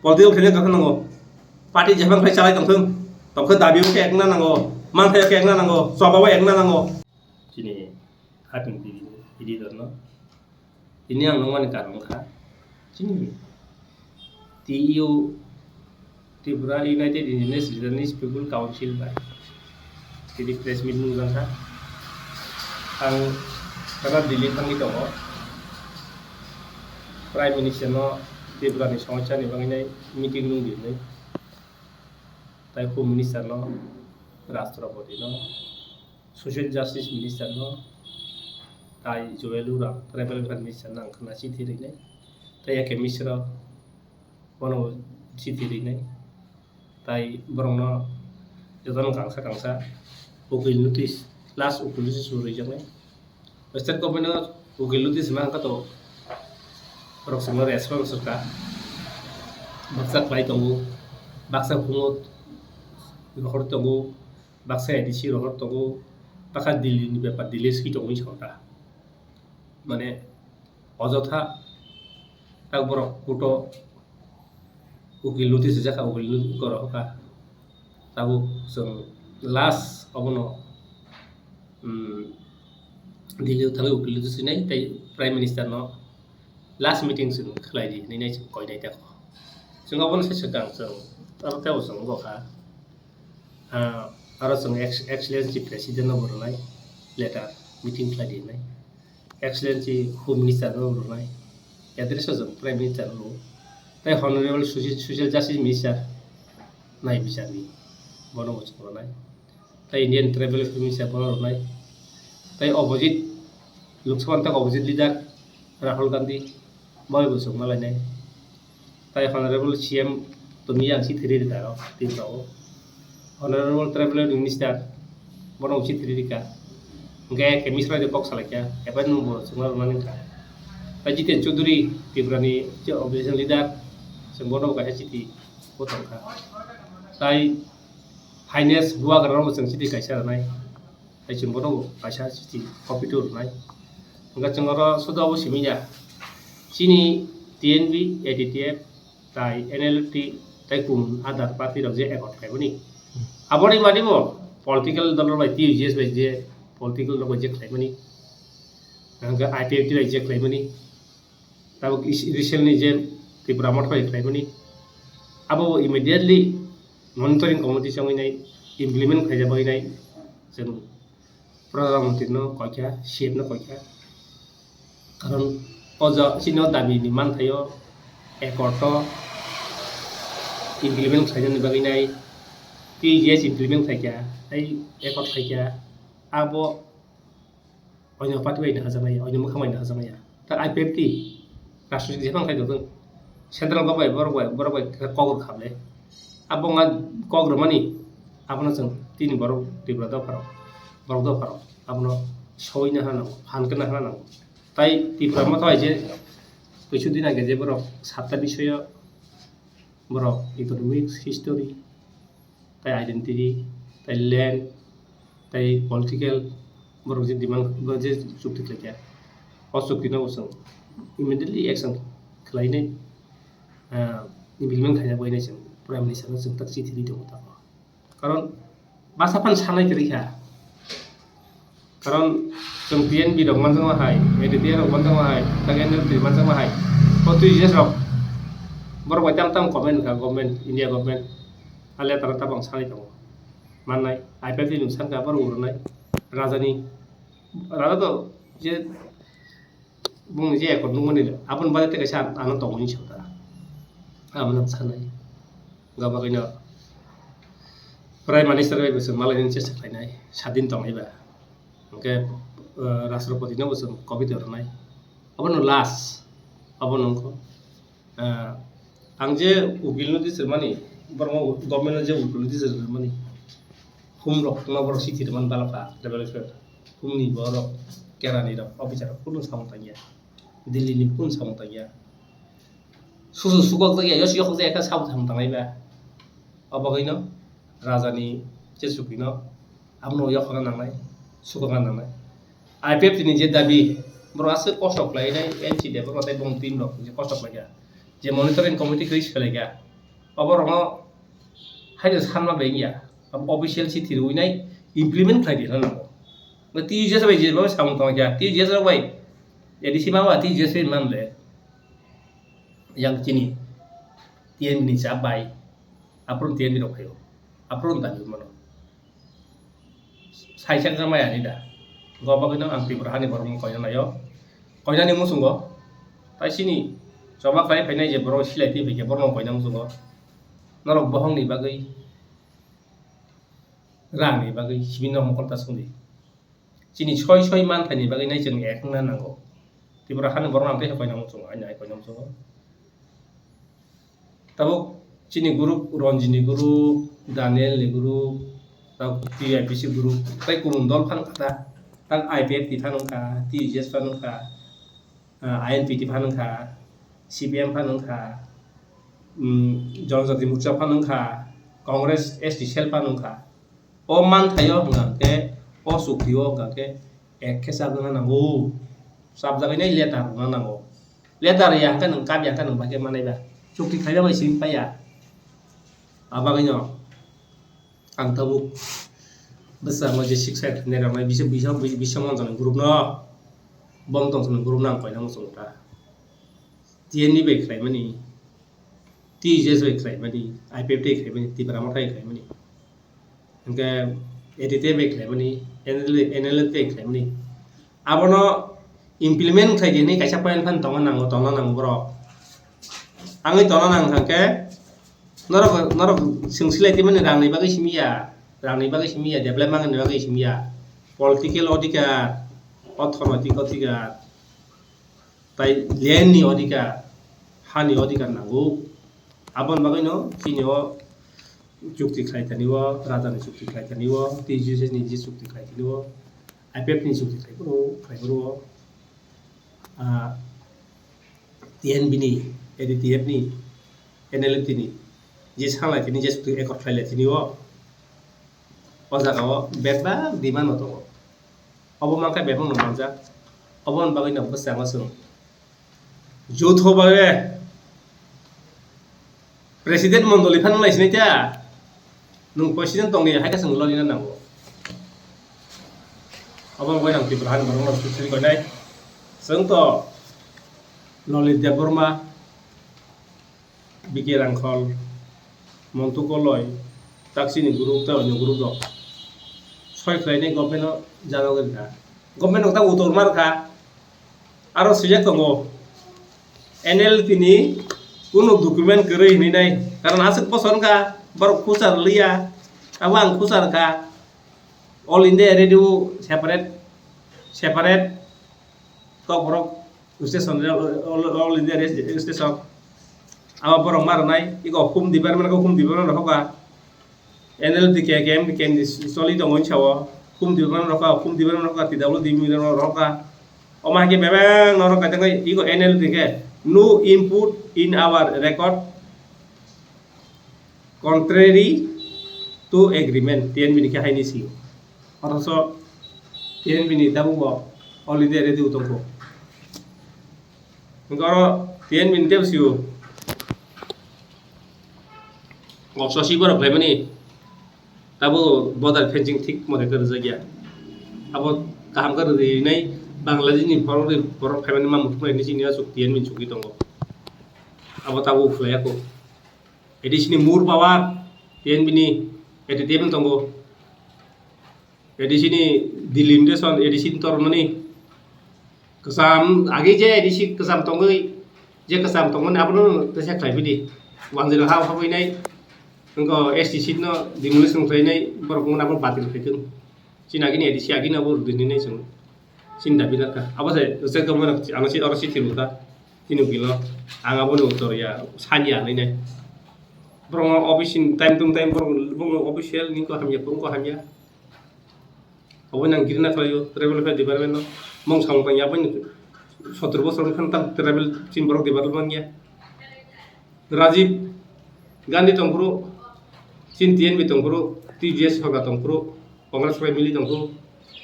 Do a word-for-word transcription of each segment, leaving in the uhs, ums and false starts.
Political khaina kha nango. Party jephang khai chalai tongthung. Tongkhe dabi khe ekna nango. Manthai khe ekna nango. Choba bo ekna nango. Chini khatungni leader no. Tini ang nangmani karon kha. Chini T U, Tripura United Indigenous Leaders People Council bai tini press meet nungjak kha. Ang kana Delhi thangwi tongo. Prime Minister no Tripura ni somosya ni bagwi nai meeting nungdi hinwi. Tai Home Minister no, Rashtrapati no, Social Justice Minister no, tai Juwel Oram, Tribal Welfare Minister no ang khna chithi rinai. Tai A K Mishra bono chithi rinai. Tai borokno jotono kangsa kangsa ukil notice, last ukil notice bo rwjaknai. State government no ukil notice ma wngkha to borok chwngno response rwkha. Baksa khlai tongo, baksa phungo rohor tongo, baksa A D C rohor tongo, baksa Delhi ni bepar Delhi si tongwi sa wngkha. Mane ojotha tak borok kuto ukil notice rijak kha, ukil notice ko rohor kha. Tabuk chwng last obono, um, Delhi o thangwi ukil notice rinai tei Prime Minister no last meeting chwng khlai di hinwi nai chwng koi nai ta kho. Chwng obono se swkang chwng aro tei bo chwng wngkha. Ah, aro chwng ex-, Excellency President no bo rwnai letter meeting khlai di hinwi. Excellency Home Minister no rwnai. Address o chwng Prime Minister no rwo. Tai Honorable Social, Social Justice Minister nai bichar ni bono bo chwng rwnai. Tai Indian Tribal Welfare Minister bono rwnai. Tai opposite, Lok Sabha ni tak opposite leader Rahul Gandhi bai bo chwng malainai. Tai Honorable C M to miya ang si thiri rida ro tin rao. Honorable Tribal Minister bono si thiri rika. Hingke A K Mishra de kok salai kya, eba nung bo chwng malainai kha. Tai Jiten Chaudhary Tripura ni je opposition leader, chwng bono bo kaisa chithi bo tong kha. Tai Highness Bubagra no bo chwng chithi kaisa rwnai. Tai chwng bono bo kaisa chithi copy to rwnai. Hingke chwng oro soda bo simi ya. Chini T N V, A D T F, tai N L F T, tai kum other party rok je accord khlaimani. Aboni mani bo political dol rok bai T U J S bai je political rok bai je khlaimani. Hingke I P F T bai je khlaimani. Tabuk is-, recently je Tipra Motha bai khlaimani. Abo bo immediately monitoring committee chongwi nai implement khlaijak bagwi nai chwng Pradhan Mantri no koi kha, C M no koi kha. Karon o ja-, chini o dabi ni manthaio accord o implement khlainani bagwi nai T J S implement khlai kha, tei accord khlai kha. Abo oino party bai no hajaknai, oino mwkhang bai no hajaknai ya. Ta I P F T, rajnitik jephang khai tongthung. Central government bai borok bai, borok bai kok rw kha le. Abo wngkha kok rwmani, abono chwng tini borok Tripura dopharok, borok dopharok, abono soi na hana nango, phan khe na hana nango. Tai Tipra Motha bai je kuisu din age je borok satta bisoyo borok economics, history, tai identity, tai land, tai political, borok je demand, borok je chukti khlai kha, o chukti no bo chwng immediately action khlainai, ah, implement khaina bagwi nai chwng Prime Minister no chwng tak chithi ri tongo tabuk. Karon basa phan sanai kwrwi kha. Karon chwng T N V rok manjakma hai, A D T A rok manjakma hai, tak N L T manjakma hai. O twi jines rok borok bai tam tam comment kha, government, India government. Ale tara tabang sanai tongo. Mannai, I P F T ni bwskango borok rwnai. Rajani, raja to je bumung je accord nungmani le, aboni bagwi tei kaisa ano tongo hinwi sa ta. Aboni ang sanai. Gabagwino Prime Minister bai bwswk malainani chesta khlainai, sadin tongnai ba. Hwnkhe, eh, Rashtrapati no bwswk kobita rwnai. Abono last, abono wngkha. Ah, ang je ukil notice rwmani, borok government o je ukil notice rwmani, hum rok no borok chithi rwmani balokha, development hum ni borok, kera ni rok, officer rok, kunu samung tangya, Delhi ni kunu samung tangya, susu sukok tangya, yos yokok tangya, kha samung tang tanglai ba, o bagwi no raja ni je chukri no Abono yakhorna nangnai, sukokna nangnai. I P F T ni je dabi, borok aswk kosto khlainai, N C D borok tei bong team rok je kosto khlaikha, je monitoring committee kwrwi swlaikha, Oborokno haino sanma bai wngya. Official chithi rwinai implement khlai di hwnna nango. T U J S bai jeba samung tong kha, T U J S rok bai A D C ma ba T U J S bai man le. Yang chini T N V ni chap bai, aphuru T N V rok phaio, aphuru dabi mano. Saisa wngkha maya ni da. Go bagwi no ang Tripura hani borok no koina naio. Koinani muchungo tai chini choba khlai phainai je borok silai twi phaikhe borok no koina muchungo. Norok bohong ni bagwi, rang ni bagwi simi no mokol ta songdi. Chini soi soi manthai ni bagwi nai chwng ek wngna nango. Tripura hani borok no ang tei koina muchungo, ani ai koina muchungo. Tabuk chini group, Ranjit ni group, Daniel ni group, tabuk T I P C group, tei kubun dol phano kha ta, tak I P F T phano wngkha, T U J S phano wngkha, ah, I N P T phano wngkha, C P M phano wngkha, um, Janajati Morcha phano wngkha, Congress S T cell phano wngkha. O manthaio hwnkha khe, o chuktio hwnkha khe, ek khe chapjakna nango. Chapjagwi nai letter rwna nango. Letter ya hwnkhe nwng kap ya hwnkhe nwng bai khe manai ba. Chukti khlaiba bai simi paiya. Abagwino ang tabuk bwskango je six side neroknai bisa, bisa, bisa monjoni group no, bom tongthokni group no ang koina muchungo ta. T N V bai khlaimani, T U J S bai khlaimani, I P F T bai khlaimani, Tipra Motha bai khlaimani, hwnkhe A D T bai khlaimani, N L F, N L F bai khlaimani. Abono implement khlai di hinwi kaisa point phano tongna nango, tongna nango borok. Angwi tongna nang kha khe norok, norok chwng silai twi mani rangni bagwi simi ya, rangni bagwi simi ya, development ni bagwi simi ya, political odhikar, orthonoitik odhikar, tai land ni odhikar, hani odhikar nango. Aboni bagwino chini o chukti khlai thani o, raja ni chukti khlai thani o, T J S ni je chukti khlai thani o, I P F ni chukti khlai phuru, khlai phuru o, ah, T N V ni, A D T F ni, N L F T ni je sanglai thani je chukti ekor khlai lai thani o, o jaga o bebak demand no tongo. Obo mankha bebak no manjak. Oboni bagwi no bwskango chwng joto bagwi president mondoli phano nai sinai ta. Nwng president tongni hai khe chwng lorina nango. Obo bagwi ang Tripura hani borok no suri koinai. Chwng to Lalit Debbarma, B K Rangkhol, Montu Koloi, tak chini group tei onyo group rok soi khlainai government o jana rwkha. Government rok tak utor ma rwkha. Aro swijak tongo, N L T ni kunu document kwrwi hinwi nai. Karon aswk bosor wngkha, borok khusa rwliya, abo ang khusa rwkha. All India Radio separate, separate. Kokborok station, all, all India radio station. Abo borok ma rwnai, iko home department ko home department rok hoka. N L T K, K M T K ni choli tongo hinsa o. Home department rok hoka, home department rok hoka, T W D rok hoka. Omo hai khe bebak norok kaitor khe iko N L T K, no input in our record contrary to agreement, T N V ni khe haini sio. Othocho T N V ni tabuk bo All India Radio tongkho. Hwnkhe oro T N V ni tebo sio. Kok sosi borok khlaimani tabuk border fencing thik mote kwrwjakya. Abo kaham khe rwrwi rinai Bangladesh ni borok, borok phaimani ma muthungmani hwnwi sini aswk T N V ni chukwi tongo. Abo tabuk khlaiya kho. A D C ni mur power, T N V ni entertainment tongo. A D C ni delimitation, A D C ni tormani. Kwcham, agi je A D C kwcham tongwi, je kwcham tongmani abono teisa khlai bidi. Wanjwino ha habwi nai, wngkha S T seat no demolition khlai nai, borok wngmani abono batil khlai thung. Chini agini A D C agini abo rwdini nai chwng. Chini dabi rwkha. Abo se, se gomano ano si, oro si thibukha. Chini ukilo. Ang aboni utor ya, sani ya nai nai. Borok office in time to time borok, borok official ni ko hamya, borok ko hamya. Abo nang girna khlaio, tribal welfare department no. Mong samung tangya aboni sotor bosor wngkha tam tribal chini borok department manya. Rajiv Gandhi tongphuru, chini T N V tongphuru, T J S sorkar tongphuru, Congress bai mili tongphuru,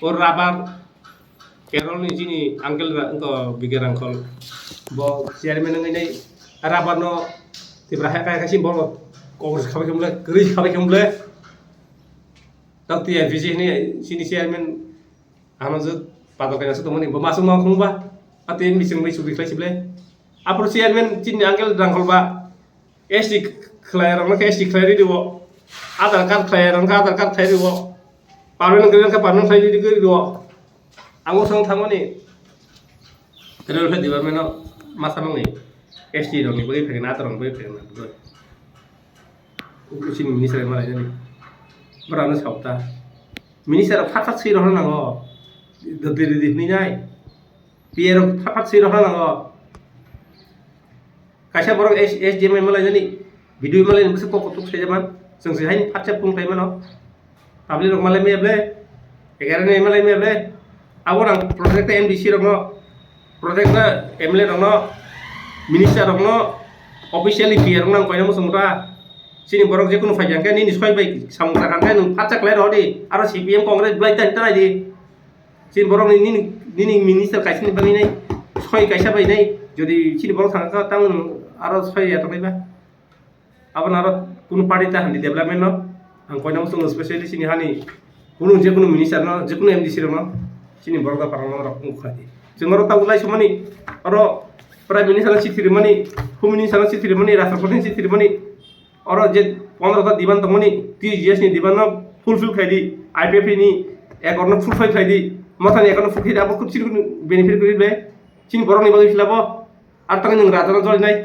o rubber Kerala ni chini uncle ra-, wngkha B K Rangkhol, bo chairman wngwi nai rubber no Tipra hai kai kaisa bo Congress khabai khe mole, kwrwi khabai khe mole. Tao T I P C hini chini chairman ano je padal kaina se tongmani, bo masuk ma khungba. A T N bising bai sugri khlai sible. Apro chairman chini angel rangkholba S T khlai rokno khe S T khlai ri dibo. Aadhaar card khlai rokno khe Aadhaar card khlai dibo. Permanent khlai rokno khe permanent khlai ri dibo. Ang o song thangmani. Federal Welfare Department o masa mangni S T rokni bagwi phaikna, Aadhaar rokni bagwi phaikna. Chini minister malai nani. Bora no sauta. Minister phat phat swi rohor nango. Dodi dodi hwnwi nai. P R phat phat swi rohor nango. Kaisa borok S-, S D M malai nani. Video malai nani bwswk kok kutuk sai jaman. Chwng se haini phat chap kung khlai mano. Public rok malai maya ble, egaroh ni malai maya ble. Abo nang protect M D C rokno, protect na M L A rokno, minister rokno, officially P R rokno ang koina muchung ta. Chini borok jekunu phai jang khe nini soi bai samung ta kang khe nwng phatsa khlai rw di. Aro C P M Congress belai ta hinta nai di. Chini borok ni nini, nini minister kaisa ni bagwi nai, soi kaisa bai nai. Jodi chini borok thang kha tang nwng aro soi ya tongnai ba. Abono aro kunu party ta handi development no ang koina muchungo, specially chini hani kunu je kunu minister no, je kunu M D C rok no chini borok da parang rok wng kha di. Chwng oro tabuk lai sumani oro Prime Minister no chithi rimani, Home Minister no chithi rimani, Rashtrapati no chithi rimani, oro je pondro ta demand tongmani, T G S ni demand no fulfill khai di, I P F ni accord no fulfill khai di, Mothani accord no fulfill khai di, abo kunu chini kunu benefit kwrwi ble chini borok ni bagwi philabo. Ar tangwi nwng raja no joli nai,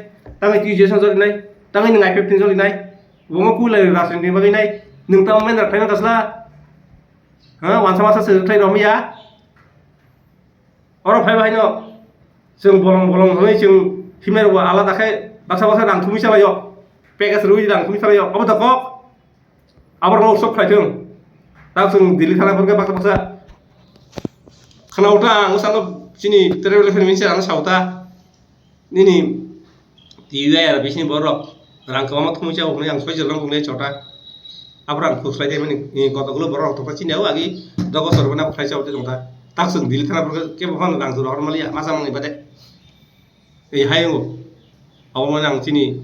tangwi T G S no joli nai, tangwi nwng I P F T no joli nai, bo ma kulai rajniti ni bagwi nai, nwng tamo mena khlai ma kasla, ha, wansa masa se khlai romya, oro phai bai no, chwng bolong bolong hwnwi chwng himnai rok alada khe baksa baksa rang thumwi chalaio, package rwi rang thumwi chalaio, obo da kok. Aborok no usok khlai thung. Tak chwng Delhi thana phor khe baksa baksa. Khna uta ang salo chini travel fan minse ano sauta. Nini T V R bisini borok rang kwbangma thumwi chao hwnwi ang soi jora nang chota. Aborok ang khuslai de mani, ni kotogulo borok tokta chini au agi dogo sorbo na khlai chao de tongta. Tak chwng Delhi thana phor khe kebo phano rang jora hor maliya masa mangni bade. Tei hai wngo, abo mani ang chini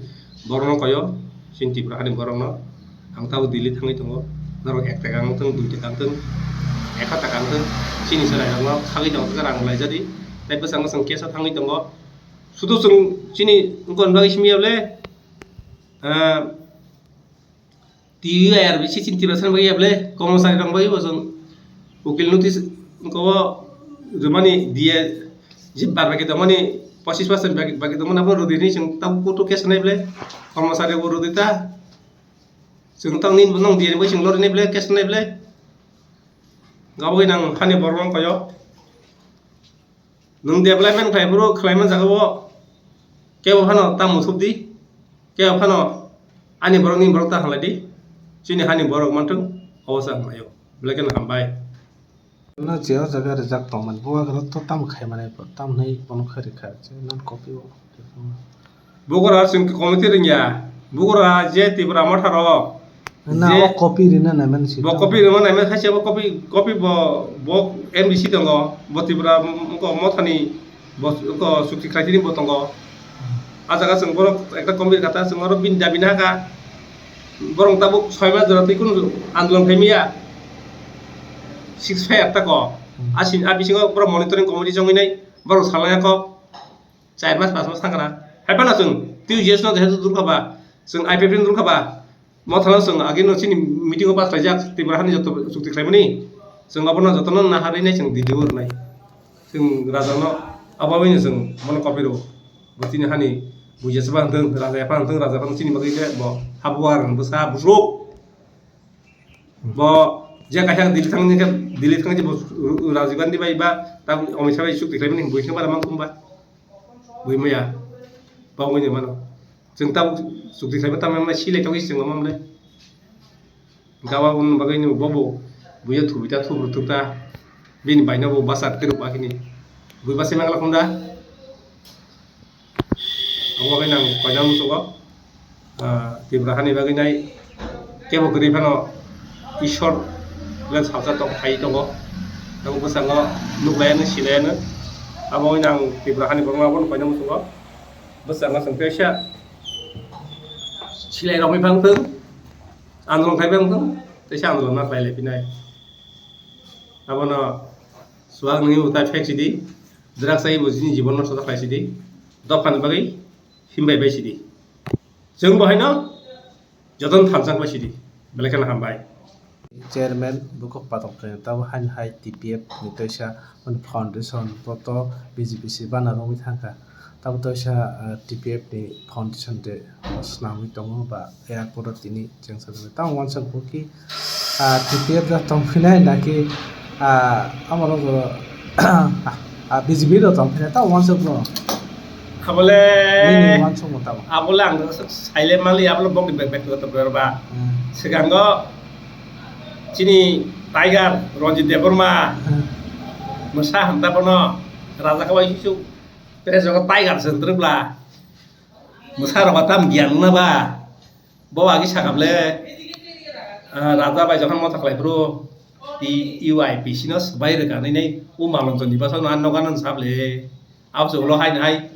borokno koyo, chini Tripura hani borokno, ang tabuk Delhi thangwi tongo, norok ek taka wng thung, dui taka wng thung, ek ha taka wng thung, chini chwrairokno sagwi tongo, rang laijadi, tei bwskango chwng kesa thangwi tongo, sudu chwng chini wngkon bagwi simi ya ble, ah, T V R B C chini Tiprasa bagwi ya ble, kormosari rok bagwi bo chwng ukil notice wngkha o rwmani D A je bar bai khe tongmani, pochis percent bai khe tongmani, abo rwdi hinwi chwng tabuk court o case nai ble, kormosari bo rwdi ta, chwng tang nini bo nong D A ni bai chwng lori nai ble, case nai ble, gabagwi nang hani borok wng khaio. Nwng development khlai phuru khlai man jaga o kebo phano ta muthub di, kebo phano ani borok nini borok ta hamlai di, chini hani borok manthung, obo se hamlaio, belai kheno hambai. No je o jaga rijak tongmani, bo agalo to tamo khai manai, tamo hinwi bono khe rikha, je non copy o. Bugra chwng committee rwngya. Bugra je Tipra Motha rok. Na je o copy rina naiman si bo to. Copy rima naiman khaisa bo copy, copy bo, bo M D C tongo. Bo Tipra m-, m-, ko Mothani bo ko chukti khlaitini bo tongo. A jaga chwng borok ekta committee kata chwng oro bini dabi nahaka. Borok tabuk soi mas jora twi kunu andolon khaimaya. Six five ekta ko. Hmm. Asin a bisingo borok monitoring committee chongwi nai borok salai kok. Char mas, pas mas thang kana. Hai phano chwng T U J S no jehetu dul kha ba, chwng I P F T no dul kha ba, Mothano chwng age no chini meeting o pass khlaijak, Tripura hani joto chukti khlaimani. Chwng abono jotono naharwi nai chwng Delhi o rwnai. Chwng raja no abo bai no chwng bono copy rw. Bo chini hani buji se ba hwnthwng, raja ya phano hwnthwng, raja phano chini bagwi je bo habuar bwsa busuk. Bo je kaisa Delhi thangni khe, Delhi thangni je bo Rajiv Gandhi bai ba ta Amit Shah bai chukti khlaimani, buising bara mang kumba. Bui maya. Ba wngwi mano. Chwng tabuk chukti khlaima tamo silai togwi chwng mamle. Gaba un bagwi ni bobo. Buya thubi ta thubru thubta. Bini baino bo basa kwrwk ba kini. Bui basa mangla khunda. Omo khe nang koina muchungo, ah, Tripura hani bagwi nai kebo kwrwi phano Ishwar le salsa tong phai tongo. Tabuk bwskango nuklaiano, silaino. Abo wngwi nang Tripura hani borokno abono koina muchungo. Bwskango chwng teisa Silai rok wngphang thung, andolon khai phang thung, teisa andolon ma khlai lai phinai. Abono swak nini utai phek sidi, drugs ai bo chini jibon nosto khlai sidi, dophani bagwi himbai bai sidi. Chwng bo haino jotono thansa bai sidi, belai kheno hambai. Chairman bukhuk patok khe tabo haino hai T P F ni teisa foundation poto B J P se bana romwi thangkha. Tabo teisa, ah, T P F ni foundation de swnamwi tongo ba airport o tini chengsa tamo wansuk bo ki, ah, T P F da tongphinai naki, ah, amo rok, ah, B J P rok tongphinai tamo wansuk bo. Abole, nini wansuk mo tamo. Abole ang saile mali abole bokni bek bek to ba. Hmm. Sigango chini Tiger Ranjit Debbarma, hmm, mwsa hamta bono raja kawai hisu press rogo Tiger se wngtwrwkla. Mwsa rogo tam giyan wngna ba. Bo agi sakable, ah, raja bai jokhon motha khlai phuru, T U I P C no swbai rwkha nini, o Malonjoni bwsano ang nogo ano sable. Abo se ulo haino hai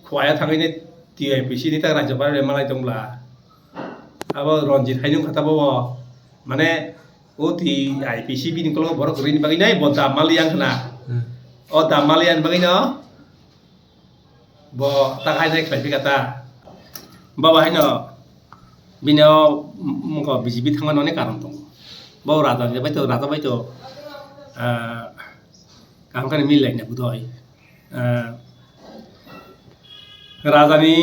Khowai o thangwi ni T U I P C ni tak rajyapal re malai tongla. Abo Ranjit hai nung kha ta bo, mane o T I P C bini kologo borok kwrwini bagwi nai bo dam maliya wngkha na. Hmm. O dam maliya ni bagwi no bo tak hai nai khlai phika ta. Baba hai no bini o mungko B J P thangmani onek karon tongo. Bo raja ni bai to, raja bai to, ah, kaham khe milai na budoi. Ah, raja ni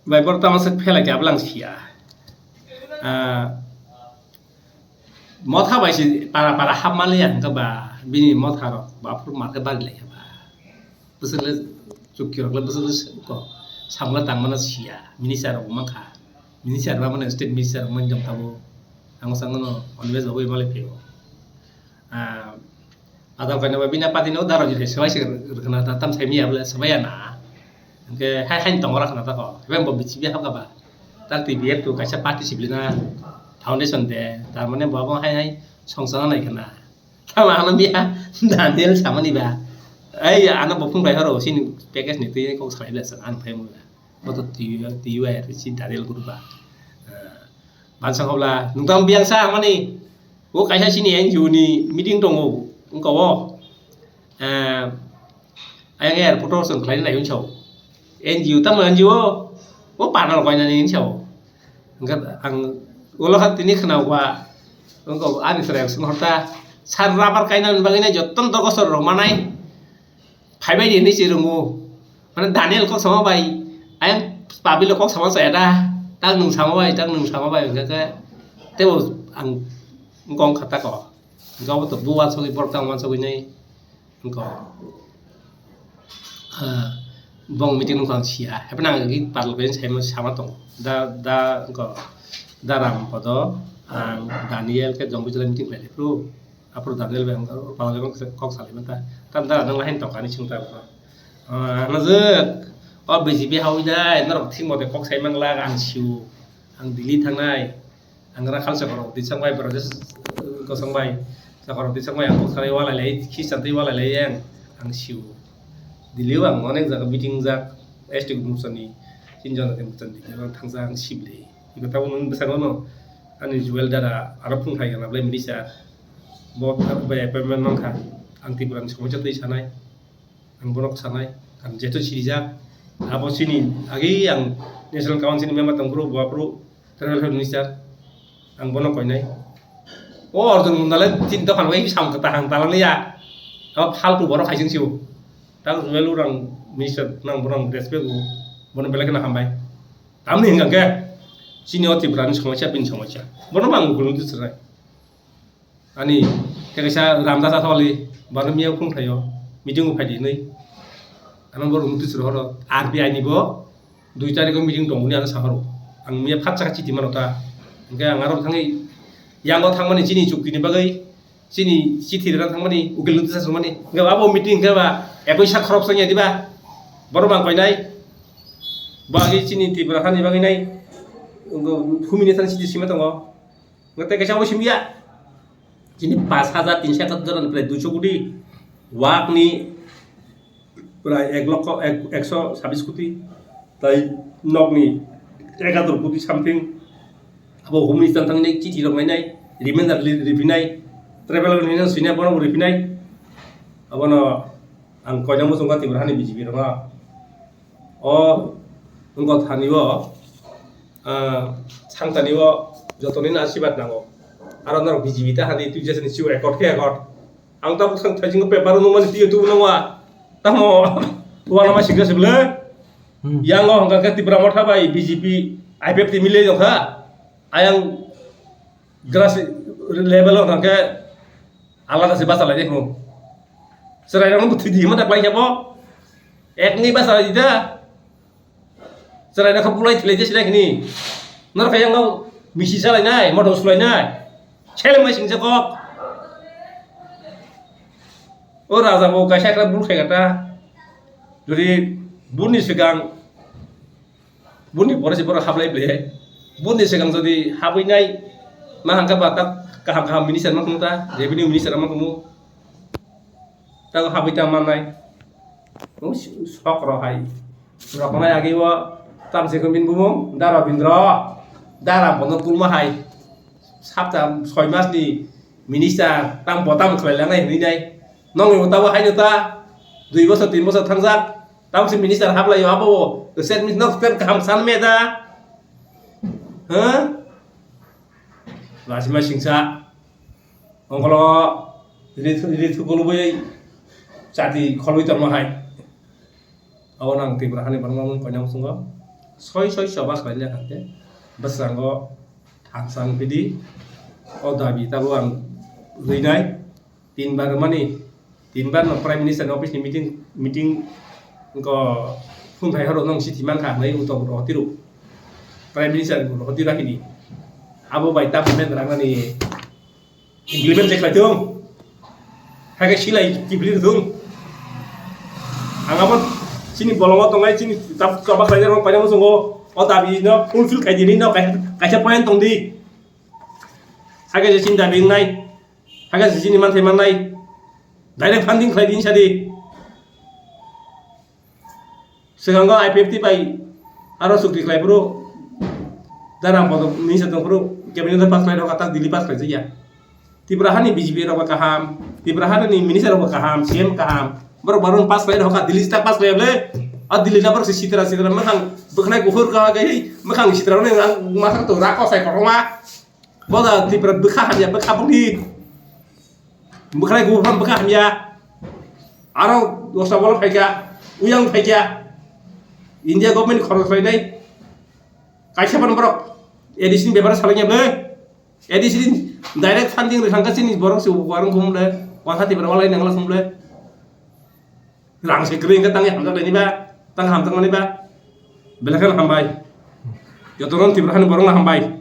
bai borok tamo se phelai khe ablang sia. Ah, motha bai se para para hap maliya hwnkhe ba bini motha rok ba phuru market bari lai khe ba. Bwswk le chukki rok le bwswk le ko samla tangmano sia. Minister rok mankha. Minister ba mane state minister rok mani tong tabo. Ang sangono Animesh babu malai phio. Ah, adal kaina ba bina pati no daro jile swbai se rwkhna ta tam sai miya bole swbai ya na. Hwnkhe hai hai tongo rwkhna ta ko. Hwnkhe bo B J P hapkha ba. Tak T P F to kaisa party siblina foundation de. Tar mane bo abo hai hai songchana nai khna. Tamo ano miya Daniel samani ba. Ai ano bo phung bai horo sini package ni twi kok salai bela ang phai mo. Bo to T U, T U I R si Daniel group ba. Ah, bansa hobla nungtam biang sa mani. O kaisa sini N G O ni meeting tongo. Wngka o. Ah, ayang airport o chwng khlai nai unsa o. N G O tamo N G O. O panel koinani unsa o. Hwnkhe ang ulo kha tini khna ba, wngkha ani chwrai swng horta, sir rubber kainani bagwi nai joto dogo sor rok manai phaibai di hinwi se rongo. Mane Daniel kok sama bai, ayang public kok sama saya da, tak nwng sama bai, tak nwng sama bai, hwnkhe khe tebo ang wngkha wngkha tako, hwnkhe obo to bo wansugwi borok tang wansugwi nai. Wngkha. Ah, bong meeting nungkha ang sia. Hapheno ang agi parlo bai saima sama tongo. Da, da, wngkha. Da Ram Podo, ang Daniel khe jongbi jora meeting khlai phuru. Aphuru Daniel bai ang pala bai kok salai manta. Tam da nang lahin tongkha ni singta. Ah, najak. O B J P hawi dai, norok thik mote kok sai mangla ang siu. Ang Delhi thangnai. Ang Rakhal Chakraborty changbai, Brajesh, uh, Kosongbai, Chakraborty changbai, ang kok salai walai lai, Khristan twi walai lai yang, ang siu. Delhi o ang onek jaga meeting jak, S T Morcha ni, chini Janajati Morcha ni, ang thangsa ang sibli. Ibo tabuk nung bwskango no, ani Joel dada, aro phung hai gana blai minister, bo bai appointment mankha, ang Tripura ni somosya twi sanai. Ang bono sanai, ang jeto sirijak. Abo chini agi ang National Council ni member tongphuru, bo aphuru Tribal Health Minister. Ang bono koinai. O Arjun Munda le chini dophano bai sam kwtahang talani ya. Abo phaltu borok hai chwng sio. Tak Joel urang minister nang bono ang respect o. Bono belai kheno hambai. Tamni hwnkha khe chini o Tripura ni somosya, bini somosya. Bono bo ang gulung twi swnai. Ani tei kaisa Ramdas Athawale, bano miya phung thaio, meeting o phai di hinwi. Ano bo room twi chwrwi horo, R B I ni bo dui tarikh o meeting tongo hwnwi ano sa horo. Ang miya phat chakha chiti mano ta. Hwnkhe ang aro thangwi yango thangmani chini chukti ni bagwi, chini chithi rwna thangmani, ukil notice rwmani. Hwnkhe abo meeting hwnkhe ba ekoi sak khorok sanya diba? Borok bang koinai. Bo agi chini Tripura hani bagwi nai. Humi ni thani chiti sima tongo. Hwnkhe tei kaisa obo simi ya. Chini pash hajar tinso ekatur jona ni prai duiso koti, wak ni prai ek lokho, ek, ekso sabis koti, tai nok ni Egator koti something. Abo home minister thangni chithi rok nainai, reminder li-, riphinai, travel rok nini sini abono riphinai. Abono ang koina muchungo Tripura hani B J P rokno. O wngkha thani o, ah, sangtani o joto nini asirwad nango. Aro norok B J P ta hani twi jesani siu record khe record. Ang tabuk sang thaisingo paper o nungmani twi tu nungwa. Tamo uanama sikha se bwle. Hmm. Yang o hwnkha khe Tipra Motha bai B J P, I P F T milwi tongkha. Ayang grass level o hwnkha khe alada se bachalai de kho. Chwrairokno bwthwi di hwnma da klai khe bo. Ekni bachalai di da. Chwrairok khe bulai thwilai de sila hini. Norok khe yang o misi chalainai, motor sulainai. Seleng bai singsa kok. O raja bo kaisa ekla bul khai kata. Jodi buni swkang, buni pore se borok hablai ble. Buni swkang jodi habwi nai, ma hangka ba tak kaham kaham minister ma kunu ta, revenue minister ma kunu. Tago habwi ta mannai. O sok ro hai. Roknai agi o tamse khe bini bumung Da Rabindra, Da Ram bono kulma hai. Sapta soi mas ni minister tam bo tam khlai langnai hwnwi nai. Nongni bo tabo haino ta dui bosor tin bosor thangjak. Tamo se minister hablai o abo bo state minister nok state kaham san me da. Ha? Lachima singsa. Ongkolo rithu, rithu koloboi chati kholwi tongma hai. Abo nang Tripura hani borokno koina muchungo soi soi choba khlaina hwnkhe bwskango thangsang pidi o dabi tabo ang rinai tin bar mani. Tinbar no Prime Minister ni office ni meeting, meeting ko phung khai horo nong si thimang kha nai utok ro tiru. Prime Minister ro tiru akini. Abo bai ta payment rang ni implement je khlai thung. Hai ke silai kibli thung. Ang abo sini bolongo tongai sini tap tapa khlai rong paina musungo o dabi no fulfill khai dini no kaisa point tong di. Hai ke sini dabi nai. Hakhe sini manthai mannai, direct funding khlai di sadi. Swkango I P F T bai aro chukti khlai phuru, dara bodo minister tong phuru, cabinet pass khlai rok atak Delhi pass khlai jaya. Tripura hani B J P rok kaham, Tripura hani minister rok kaham, C M kaham. Borok baron pass khlai rok Delhi tak pass khlai le. A Delhi na borok sitra sitra makhang bwkhnai kuhur ka gai makhang sitra ne makhang to rako sai koroma. Boda Tripura bwkha hamya bwkha bwkha. Bwkhwnai kubui phano bwkha hamya. Aro dosta bolo phaikha, uyang phaikha. India government khorok khlainai. Kaisa phano borok A D C ni bebare salai nya bwle. A D C ni direct funding rwkha chini borok se warung khum le. Wangkha Tripura walai nangla khum le. Rang se kwrwi hwnkhe tangwi hamjak laini ba, tang hamjakmani ba. Belai kheno hambai. Jotono Tripura hani borokno hambai.